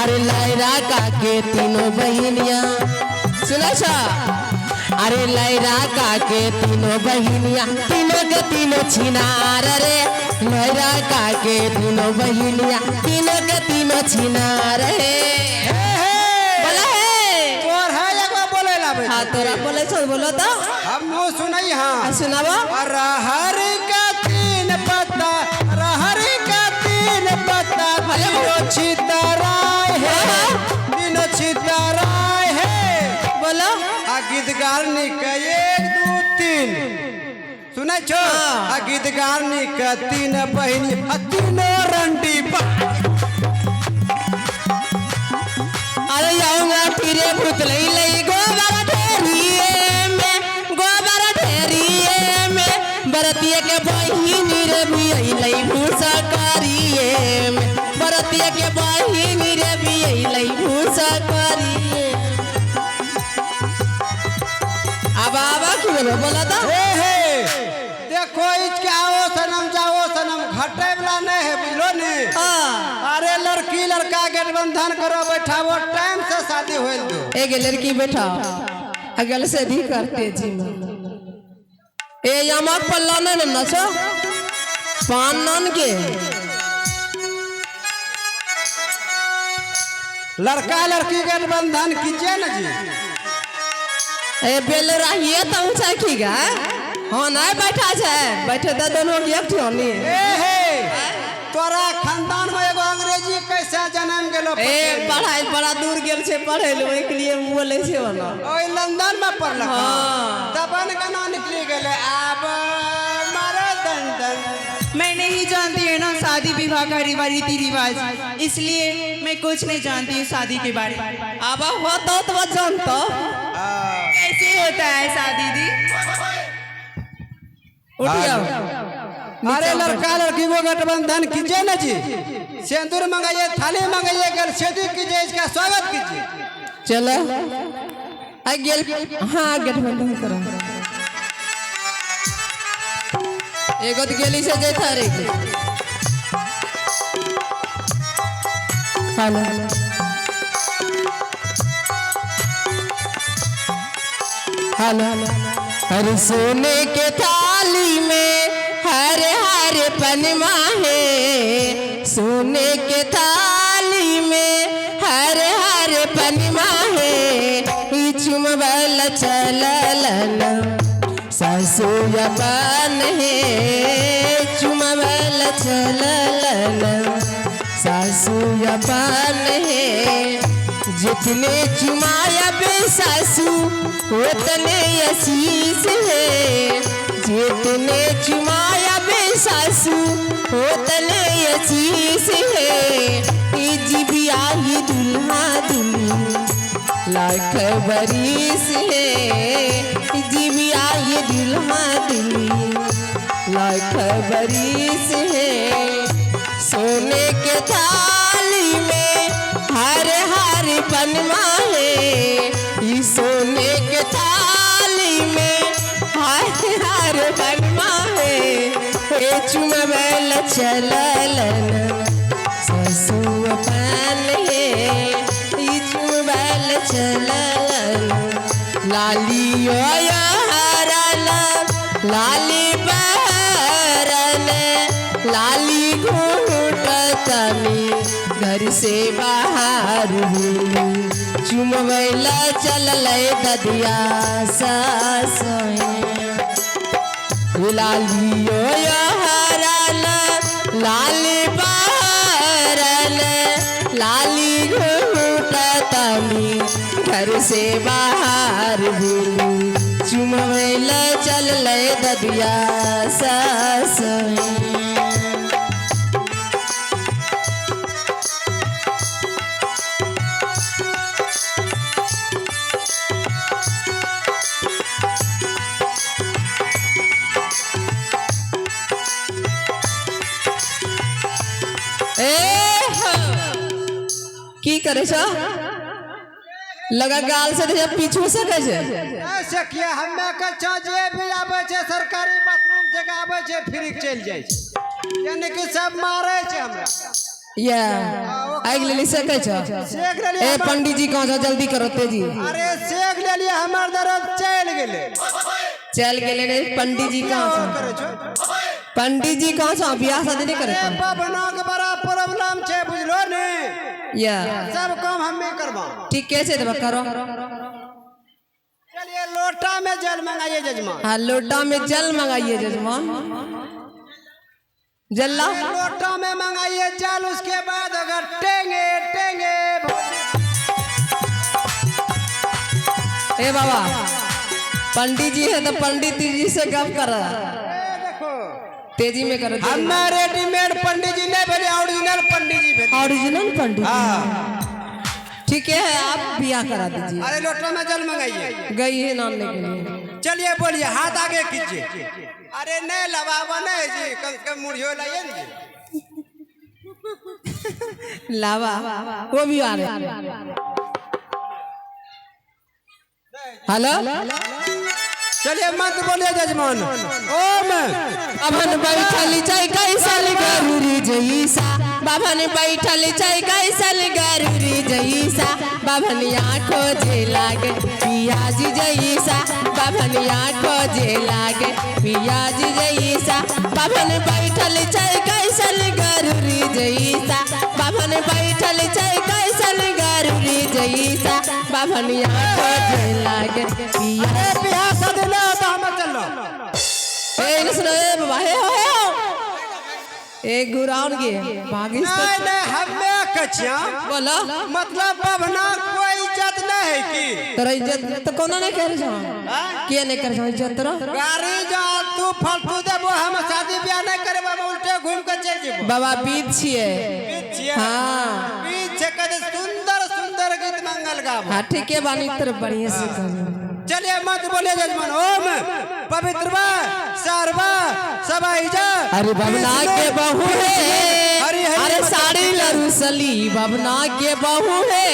अरे लैरा का के तीनों बहिनिया। सुना छा? अरे लैरा का के तीनों बहिनिया, तीनों के तीनों छिनार रे। लैरा का के तीनों बहिनिया, तीनों के तीनों छिनार रे। हे हे। बोला हे। तोर है एगो बोले लाबै। हाँ, तोरा बोले छो, बोलो तो। हमहूँ सुनई। हाँ। सुनाबो। अरहर का तीन पत्ता, अरहर का तीन पत्ता, तीनों छितराय है, तीनों छितराय है। बोलो। आ गीतगारनी के एक दू तीन, सुनै छो? हाँ। आ गीतगारनी के तीन बहिनी आ तीनों रंडी। अरे जाऊंगा फिरे भूत लई लई गोबर ढेरिए में, गोबर ढेरिए में। बरतिया के बहिनी रे भी लई भूसा करिए में, बरतिया के बहिनी रे भी लई भूसा करिए। अब आवा की बोलो, बोला तो। हे हे, देखो, इसके आओ सनम जाओ सनम घटे वाला नहीं है, बुझलो ने? हाँ। अरे लड़की लड़का गठबंधन करो, बैठावो, टाइम से शादी होइल दो। एक लड़की बैठा अगल से भी करते जी में। ए यमक पल्ला नहीं ना नचो पान नान के। लड़का लड़की गठबंधन कीजिए ना जी। ए बेल रहिए तो ऊंचा की गा। हाँ, नहीं बैठा छे, बैठे तो दोनों के एक ठियोनी। ए हे, तोरा खानदान में एगो अंग्रेजी कैसे जन्म गेलो? ए पढ़ाई बड़ा दूर गेल छे पढ़े ले, ओहि के लिए बोले छे ओना। ओइ लंदन में पढ़लक? हाँ। तबन केना निकली गेले आब मारे दंदन। मैं नहीं जानती है ना शादी विवाह का रिवाज, रीति रिवाज, इसलिए मैं कुछ नहीं जानती हूँ शादी के बारे में। अब हो तो जानतो। कैसे होता है शादी दी? उठ जाओ। अरे लड़का लड़की को गठबंधन कीजिए ना जी। सिंदूर मंगाइए, थाली मंगाइए, गल सिंदूर कीजिए, इसका स्वागत कीजिए। चलो आ गेल। हाँ, गठबंधन करो। एगो तो गेली से जैथा रे। Hello hello. हर सोने के थाली में हरे हरे पनमा है, सोने के थाली में हरे हरे पनमा है। ई चुमबल चललन सासु अपन है, चुमबल चललन सासु अपन है। जितने चुमाया सासू उतने आशीष है, जितने चुमाया सासू उतने आशीष है। ई जिबिया ही दुल्हा दुल्हन लाख बरिस है, जिबिया ही दुल्हा दुल्हन लाख बरिस है। सोने के थाली में हर हर पनमा है, ई सोने के थाली में हर हर पनमा है। ए चुमबल चललन ससु अपन है, ई चुमबल चललन। लाली ओ हरल लाली बहरन, लाली घूट तनी घर से बाहर हुई, चुमबैला चलल ददिया सास। लालियो हरल लाली बहरन, लाली घूट तनी घर से बाहर हुई, चुमबैला चलल ददिया सास। ए हो। की करे छो? लगा गाल से तो पीछू सके छे। ऐसे किया हमे के छो, जे भी आबै छै सरकारी बाथरूम से आबै छै, फ्री चलि जाइ छै, यानी कि सब मारै छै हमरा। या। आ, आगि लेली से कहै छ? सेक लेलिए। ए पंडित जी, कहाँ छौ? जल्दी करो, तेजी। अरे, सेक लेलिए, हमर दर्द चलि गेलै। चल गेले रे। पंडित जी कहाँ और छौ? करै छौ? पंडित जी कहाँ छौ? बियाह शादी नहीं करे? अरे, बबना के बड़ा प्रॉब्लम छै, बुझलो ने? या। सब काम हमे करबा। ठीके छै, तब करो। चलिए, लोटा में जल मंगाइए जजमान। हाँ, लोटा में जल मंगाइए जजमान, जल लाओ। लोटा में मंगाइए जल, उसके बाद अगर टेंगे टेंगे ए बाबा, पंडित जी है तो पंडित जी से गप कर। ए देखो। तेजी में करो, तेजी में। हमें रेडीमेड पंडित जी नहीं भेले, ओरिजिनल पंडित जी भेले। ओरिजिनल पंडित जी। हाँ। ठीक है, आप बियाह करा दीजिए। अरे, लोटा में जल मंगाइए। गई है नानने के लिए। चलिए, बोलिए, हाथ आगे कीजिए। अरे नहीं, लबाबा नहीं जी, कम से कम मुड़ियो लाइए ना जी। लावा वो भी आ रहे। हेलो। चलिए, मंत्र बोलिए जजमान, ओम। बाभन बैठल छै कैसल गरुरी जैसा, बाभन बैठल छै कैसल गरुरी जैसा, बाभन आँखो जे लागे पियाज जैसा, बाभन आँखो जे लागे पियाज जैसा, बाभन बैठल छै कैसल गरुरी जैसा, बाभन बैठल छै कैसल गरुरी जैसा, बाभन आँखो जे लागे पियाज। अरे, बियाह शादी ना होता, हम चल। ए इने सुनो, ए बाबा, हे हो, हे हो, ए गुराउन के भागिस। नहीं नहीं, हमें कचिया। बोलो। मतलब बभना कोई इज्जत नहीं है की? तोरा इज्जत तो कोनो नहीं करे छौ। हाँ? किया नहीं करे छौ इज्जत तोरा? गाड़ी जो तू फालतू देबो, हम शादी ब्याह नहीं करबो, हम उल्टे घूम के चल जेबो। बाबा, बीत छिए। बीच छियै। हाँ। बीच छै कते सुंदर सुंदर गीत मंगल गाबो। हाँ, ठीक है बानी, तेरे बढ़िया से कहो। चलिए, मत बोलिए जजमान, ओम पवित्र सर्व सबाईजा। अरे बबना के बहू है। हरि हरि। अरे साड़ी लरुसली बबना के बहू है,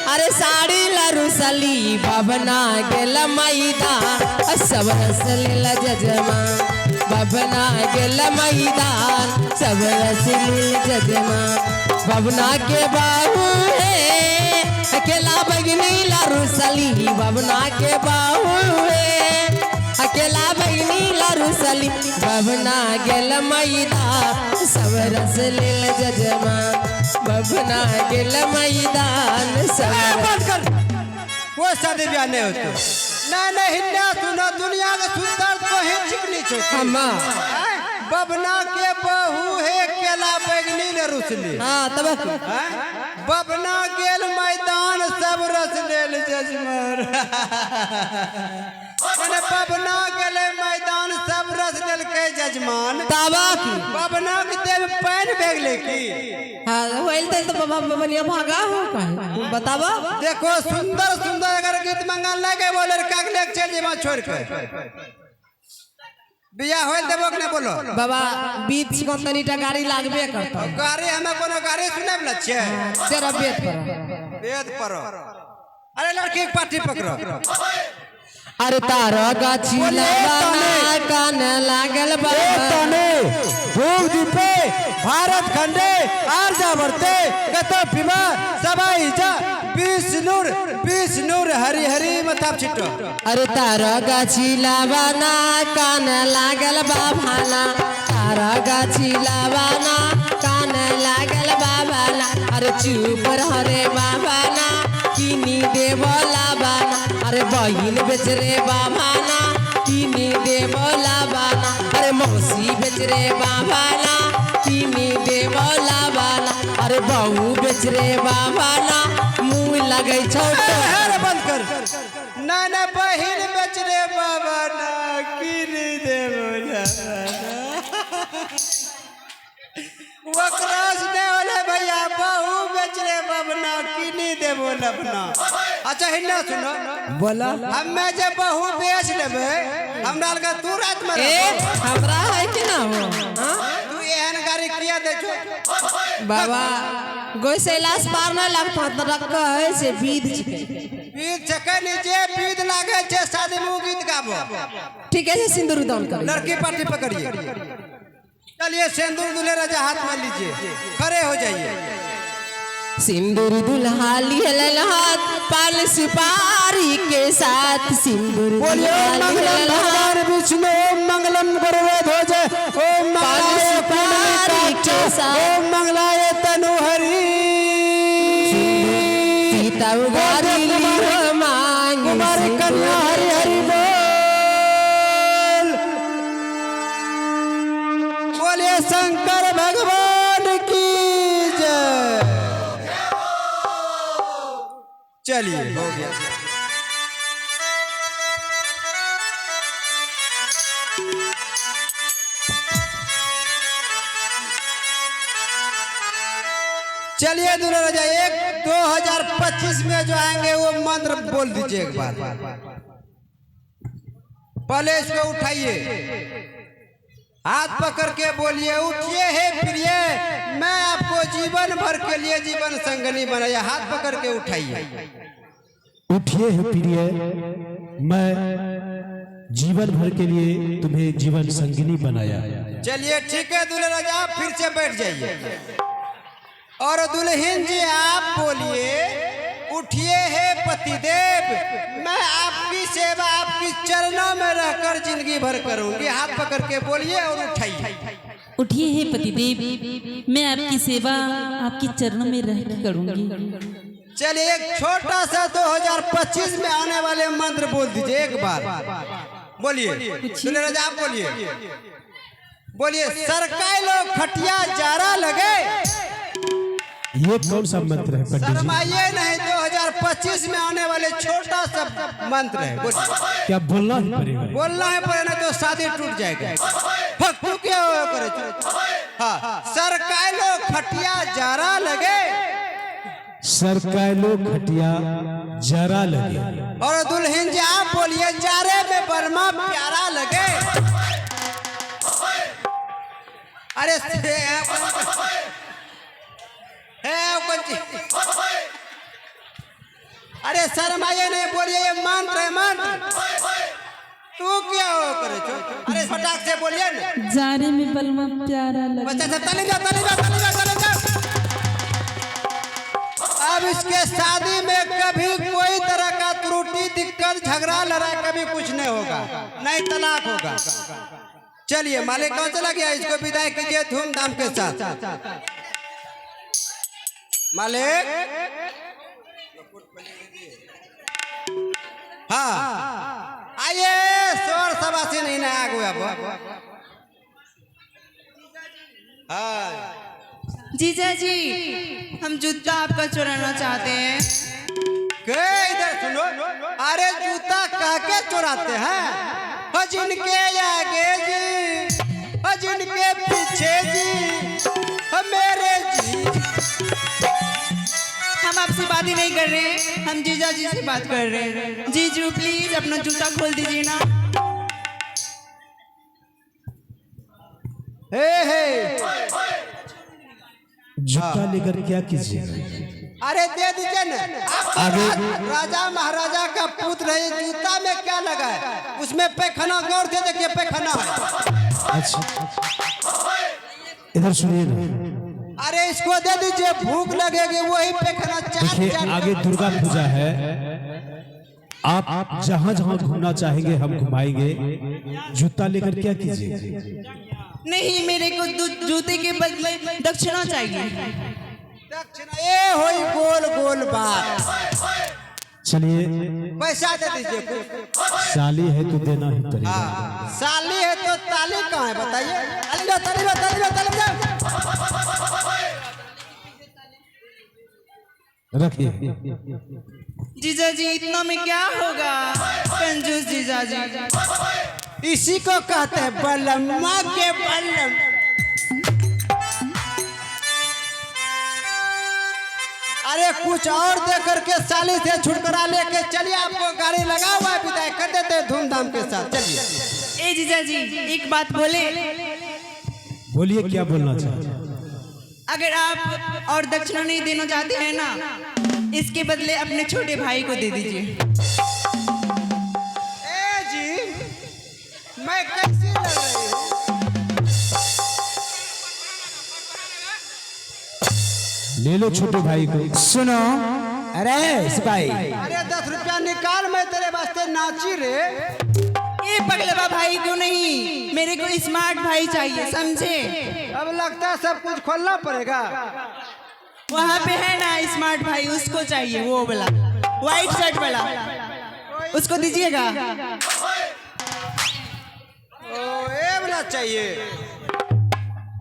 अरे साड़ी लरुसली बबना गेल मैदान, सब रस लीला जजमा, बबना गेल मैदान, सब रस लील जजमा, बबना के बहू है, अकेला बगनी लरुसली, बबना के बहू है, अकेला बगनी लरुसली, बबना गेल मैदान, सब रस लेल जजमा, बबना गेल मैदान, सब ए, बंद कर, वो शादी ब्याह नहीं होते। नहीं नहीं, हिन्ना सुनो, दुनिया के सुंदर तो ही चिकनी छो। हम्मा। बबना के बहू है केला बैगनी ने रुसली। हाँ, तब? हैं? बबना गेल मैदान, सब रस लेल जजमर। मने बबना गेले मैदान, सब रस लेलकै जजमान। ताबा की? बबना के देह में पानि भए गेलै की? हाँ, होइल तो बाबा, बबनिया भागा हो काहे, बताबा। देखो, सुंदर सुंदर अगर गीत मंगल नहीं गए, लड़का के लेके चल जेबा छोड़ के। बियाह होइल देबो कि नहीं, बोलो? बाबा, बीच को तनीटा गाड़ी लागबे करता। गाड़ी, हमें कोनो गाड़ी सुनै वाला छियै? जरा बेत पर। वेद पढ़ो। अरे, लड़की के पार्टी पकड़ो। अरे तारा गाछी बोले लगाना कान लागल बाबा। तने भूख दीपे भारत खंडे आर्जा वर्ते गतो पिमा सबाई जा विष्णुर विष्णुर हरि हरि मताब छिटो। अरे तारा गाछी लावाना कान लागल बाभाना, तारा गाछी लावाना कान लागल बाबाना, अरे चुप रह रे बाबाना, किनी देव लाबाना, अरे बहिन बेच रे बाबाना, किनी देव लाबाना, अरे मौसी बेच रे बाबाना, किनी देव लाबाना, अरे बहू बेच रे बाबाना, मुँह लगै छौ तो। अरे बंद कर। नहीं नहीं, बहिन बेच रे बाबा ना, किन देव ओकरास नहीं होले भैया। बहू बेच रे बबना, किनी देबो लबना। अच्छा, हिन्ना सुनो। बोला। हम्मे जे बहू बेच लेबै, हमरा लगा तू रात में ए रहबो। हमरा है कि ना हो, हाँ? तू एहन गाड़ी किया दे छो? बाबा, गोसैलास पार ना लगता तो रख है से बीत छिकै। बीत छकै नहीं, जे बीत लागे छै शादी में उ गीत गाबो। ठीक है, सिंदूर दान करें। लड़की पार्टी पकड़िए। चलिए, सिंदूर दूल्हे राजा हाथ में लीजिए, खड़े हो जाइए। सिंदूर दुल्हा लिहलन हाथ पान सुपारी के साथ। सिंदूर बोलिए दुल्हा ओम मंगलम लिहलन हाथ भगवान विष्णु, ओम मंगलम गुरुवे ध्वज, ओम मंगलाय सुपारी पुंडरीकाक्ष, के साथ। ओम मंगलाय तनुहरि। सीता उगारी लिहो मांग कुमारी कन्या हरि हरि बोल। बोलिए शंकर भगवान की जय। चलिए हो गया। चलिए दुल्हा राजा, एक 2025 में जो आएंगे वो मंत्र बोल दीजिए एक बार। पहले इसको उठाइए, हाथ पकड़ के बोलिए, उठिए हे प्रिय, मैं आपको जीवन भर के लिए जीवन संगनी बनाया। हाथ पकड़ के उठाइए। उठिए हे प्रिय, मैं जीवन भर के लिए तुम्हें जीवन संगिनी बनाया। चलिए ठीक है दुल्हा राजा, आप फिर से बैठ जाइए। और दुल्हन जी आप बोलिए, उठिए हे पतिदेव, मैं आपकी सेवा आपकी चरणों में रहकर जिंदगी भर करूंगी। हाथ पकड़ के बोलिए और उठाइए। उठिए हे पतिदेव, मैं आपकी सेवा आपके चरणों में रह के करूंगी। चलिए एक छोटा सा 2025 में आने वाले मंत्र बोल दीजिए एक बार। बोलिए दुल्हन राजा, आप बोलिए, बोलिए। सरकाई लोग खटिया जारा लगे। ये कौन सा मंत्र है पंडित जी? शर्माइए नहीं, 2025 में आने वाले छोटा सा मंत्र है। बोलिए। क्या बोलना ही पड़ेगा? बोलना है पर, नहीं तो शादी टूट जाएगा। फक तू क्या हो करे? हाँ, सरकाई लोग खटिया जारा लगे। सरकायलो खटिया जरा लगे। और दुल्हन जी आप बोलिए, जारे में बर्मा प्यारा लगे। अरे है कौन चीज? अरे शर्माइए नहीं, बोलिए, ये मंत्र है मंत्र। तू क्या हो करे छो? अरे फटाक से बोलिए ना। जारे में बलमा प्यारा लगे। बच्चा सब ताली जाओ, ताली जाओ, ताली जाओ, ताली जाओ। अब इसके शादी में कभी कोई तरह का त्रुटि, दिक्कत, झगड़ा, लड़ाई कभी कुछ नहीं होगा, नहीं तलाक होगा। चलिए मालिक कौन चला गया, इसको विदाई कीजिए धूमधाम के साथ। मालिक, हाँ आइए। शोर सबासी नहीं ना आगू अब। हाँ। जीजा जी, हम जूता आपका चुराना चाहते हैं। के इधर सुनो, अरे जूता कह के चुराते हैं? हो जिनके आगे जी, हो जिनके पीछे जी, हो मेरे जी। हम आपसे बात ही नहीं कर रहे हैं, हम जीजा जी से बात कर रहे हैं। जीजू प्लीज अपना जूता खोल दीजिए ना। हे हे। जूता लेकर क्या कीजिएगा? अरे दे दीजिए ना आप। आगे। राजा महाराजा का पुत्र है, ये जूता में क्या लगा है? उसमें पैखाना, गौर से देखिए, पैखाना है। अच्छा इधर सुनिए ना। अरे इसको दे दीजिए, भूख लगेगी वही पैखाना चाट देखिए चाट। आगे दुर्गा पूजा है, आप जहां जहां घूमना चाहेंगे हम घुमाएंगे। जूता लेकर क्या कीजिएगा? नहीं, मेरे को जूते के बदले दक्षिणा चाहिए। दक्षिणा ए होई गोल गोल बात। चलिए पैसा दे दीजिए कुछ। साली है तो देना ही पड़ेगा। हाँ, साली है तो ताली कहाँ है बताइए? ताली लो, ताली लो, ताली लो, ताली लो। रखिए। जीजा जी इतना में क्या होगा? कंजूस जीजा जी। इसी को कहते हैं बलम्मा के बलम। अरे कुछ और दे करके साली से छुटकारा लेके चलिए। आपको गाड़ी लगा हुआ है, विदाई कर देते हैं धूमधाम के साथ। चलिए। ए जीजा जी, एक बात बोले? बोलिए, क्या बोलना चाहते हैं? अगर आप और दक्षिणा नहीं देना चाहते हैं ना, इसके बदले अपने छोटे भाई को दे दीजिए। ए जी, मैं कैसी लग रही हूँ? ले लो छोटे भाई को। सुनो, अरे सिपाही। अरे 10 रुपया निकाल, मैं तेरे वास्ते नाची रे। ये पगलवा भाई क्यों नहीं, मेरे को स्मार्ट भाई चाहिए, समझे? अब लगता है सब कुछ खोलना पड़ेगा। वहाँ पे है ना स्मार्ट भाई, उसको चाहिए। वो वाला, व्हाइट शर्ट वाला, उसको दीजिएगा। ओ, ये वाला चाहिए?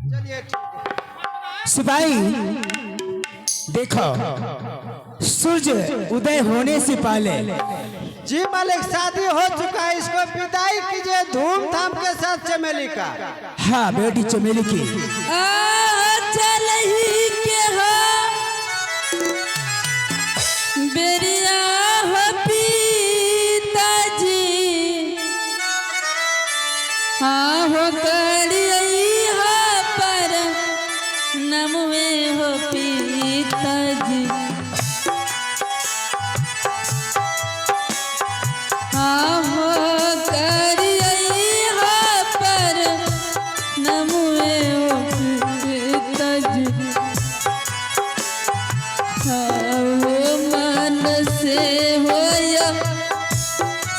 चलिए, ठीक है। सिपाही, देखो, सूर्य उदय होने से पहले जी मालिक, शादी हो चुका है, इसको विदाई कीजिए धूमधाम के साथ चमेली का। हाँ, बेटी चमेली की। आ चलही के हो बेरिया हो पिताजी, आहो करियई हो पर नमवे हो पिताजी, आहो करियई हो पर नमवे हो पिताजी, हो मन से होया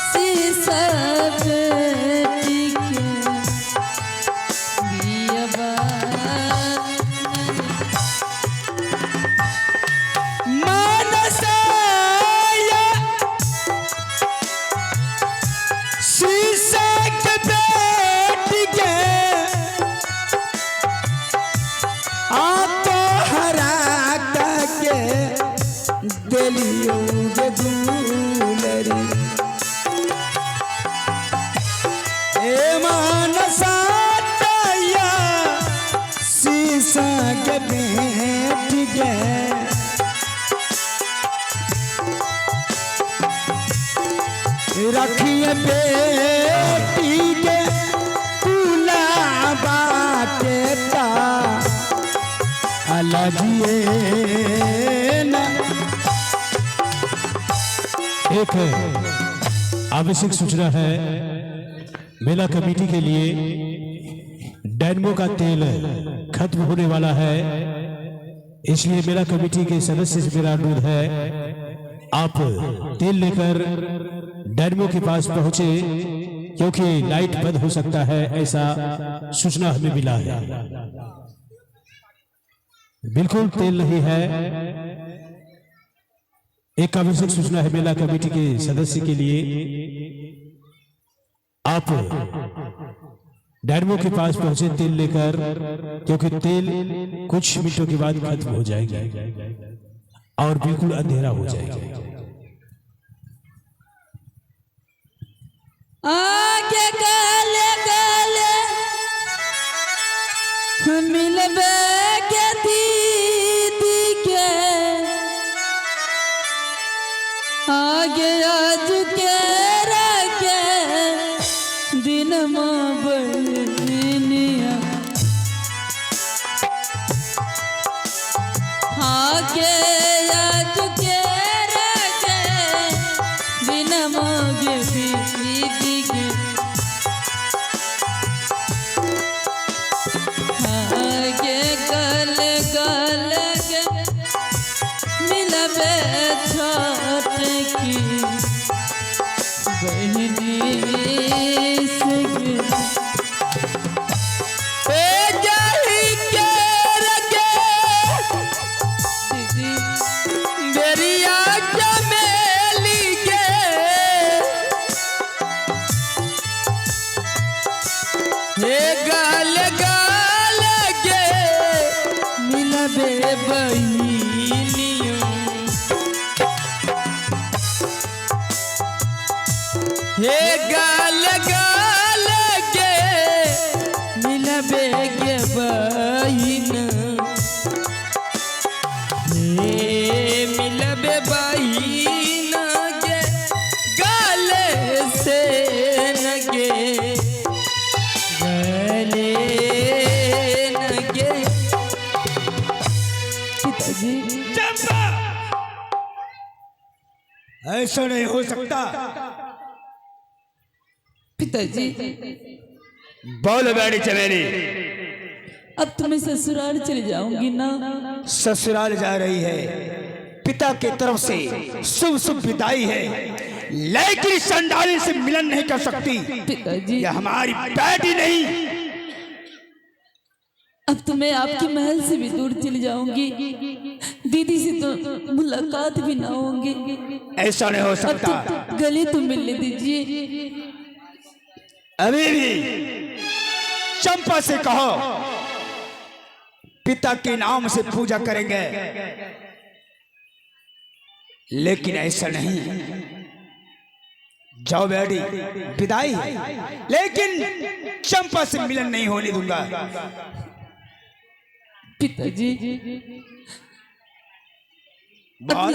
शीशा बेटी के बियबान। मानसाया शीशा के बेटी के आ तो हरा के दिलियों के दुलरी। ए मानसा तया शीशा के बेटी के रखिए बेटी के कुलाबा के ता अलगिए ना। एक आवश्यक सूचना है मेला कमेटी के लिए, डायनमो का तेल खत्म होने वाला है, इसलिए मेला कमेटी के सदस्य से मेरा अनुरोध है, आप तेल लेकर डायनमो के पास पहुंचे, क्योंकि लाइट बंद हो सकता है, ऐसा सूचना हमें मिला है। बिल्कुल तेल नहीं है। एक आवश्यक सूचना है मेला कमेटी के सदस्य के लिए, आप डायनमो के पास पहुंचे तेल लेकर, क्योंकि तेल कुछ मिनटों के बाद खत्म हो जाएगा और बिल्कुल अंधेरा हो जाएगा। आगे गले गले मिलबे के दीदी के, आगे आज के रखे दिन बहनिया, आगे आज के रखे दिन मोगे दीदी के, आगे गल गल के मिलबे छोट की बहनी से। ए जाही के रगे दीदी बेरिया चमेली के, हे गाल गाल के मिलबे बहनियों, हे गाल गाल के मिलबे के बहिन, हे मिलबे बहिन के गले से न के गले न के। पिताजी। ऐसा नहीं हो सकता। पिताजी। बोलो बेटी चमेली। अब तो मैं ससुराल चली जाऊंगी ना। ससुराल जा रही है, पिता के तरफ से शुभ शुभ विदाई है, लेकिन संडाली से मिलन नहीं कर सकती। पिताजी, यह हमारी बेटी नहीं। अब तो मैं आपके महल से भी दूर चली जाऊंगी, दीदी से तो मुलाकात भी ना होंगी। ऐसा नहीं हो अब सकता। तो गले तो मिलने दीजिए। अभी भी चंपा से कहो पिता के नाम से पूजा करेंगे, लेकिन ऐसा नहीं। जाओ बेटी, विदाई है, लेकिन चंपा से मिलन नहीं होने दूंगा। पिताजी, बहुत